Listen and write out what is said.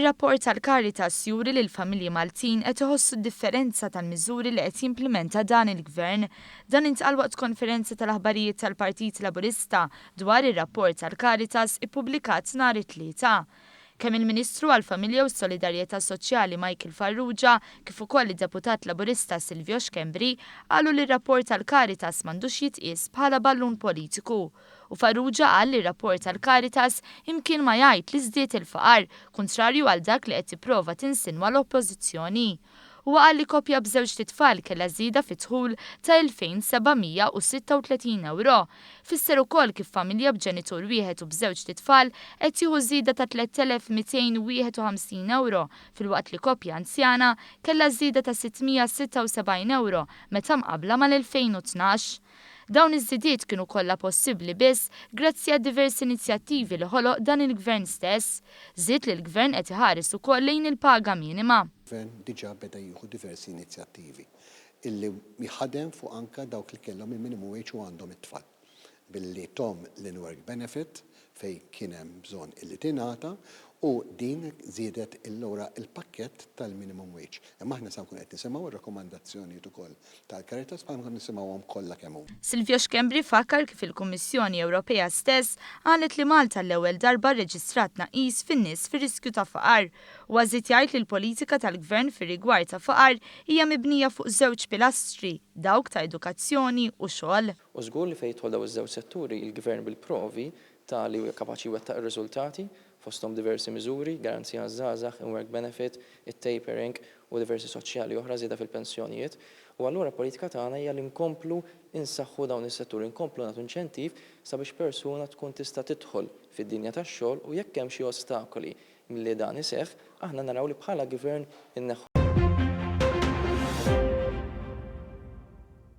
Ir-rapport tal-Caritas juri li l-familji Maltin qed iħossu d-differenza tal-miżuri li qed jimplimenta dan il-Gvern. Dan intqal waqt konferenza tal-aħbarijiet tal-Partit Laburista dwar ir-rapport tal-Caritas ippubblikat nhar it-Tlieta. Kemm il-Ministru għall-Familja u s-Solidarjetà Soċjali Michael Farrugia kif ukoll id-Deputat Laburista Silvio Schembri qalu li r-rapport tal-Caritas m'għandux jitqies bħala ballun politiku. U Farrugia qal li r-rapport tal-Caritas imkien ma jgħid li żdied il-faqar, kuntrarju għal dak li qed tipprova tinsinwa l-Oppożizzjoni. Huwa qal li koppja b'żewġt itfal kellha żieda fid-dħul ta' 2,736 ewro. Fisser ukoll kif familja b'ġenitur wieħed u b'żewġt itfal qed tieħu żieda ta' 3,251 ewro filwaqt li koppja anzjana kellha żieda ta' 676 ewro meta mqabbla mal-2012. Dawn iż-żidiet kienu kollha possibbli biss grazzi għad-diversi inizjattivi li ħoloq dan il-Gvern stess. Żied li l-Gvern qed iħares ukoll lejn il-paga minima. Il-Gvern diġà beda jieħu diversi inizjattivi illi jħadem fuq anke dawk li kellhom il-minimum wage u għandhom it-tfal billi thom l-in-work benefit fejn kien hemm bżonn illi tingħata u din żiedet illura il-pakkett tal-minimum wage. Imma aħna sa nkunu qed nisimgħu r-rakkomandazzjonijiet ukoll tal-Caritas bħalma konna nisimgħuhom kollha kemm huma. Silvio Schembri fakkar kif il-Kummissjoni Ewropea stess qalet li Malta għall-ewwel darba rreġistrat tnaqqis fin-nies fir-riskju ta' faqar. Huwa żied jgħid li l-politika tal-Gvern fir-rigward ta' faqar hija mibnija fuq żewġ pilastri, dawk ta' edukazzjoni u xogħol. U żgur li fejn jidħol dawn iż-żewġ setturi, il-Gvern bil-provi ta li huwa kapaċi jwettaq ir-riżultati, fosthom diversi miżuri, garanzija għaż-żgħażagħ, in-work benefit, it-tapering u diversi soċjali oħra, żieda fil-pensjonijiet. U allura l-politika tagħna hija li nkomplu nsaħħu dawn is-setturi, nkomplu nagħtu inċentiv sabiex persuna tkun tista' tidħol fid-dinja tax-xogħol u jekk hemm xi ostakoli milli dan iseħħ, aħna naraw li bħala Gvern inneħħuhom.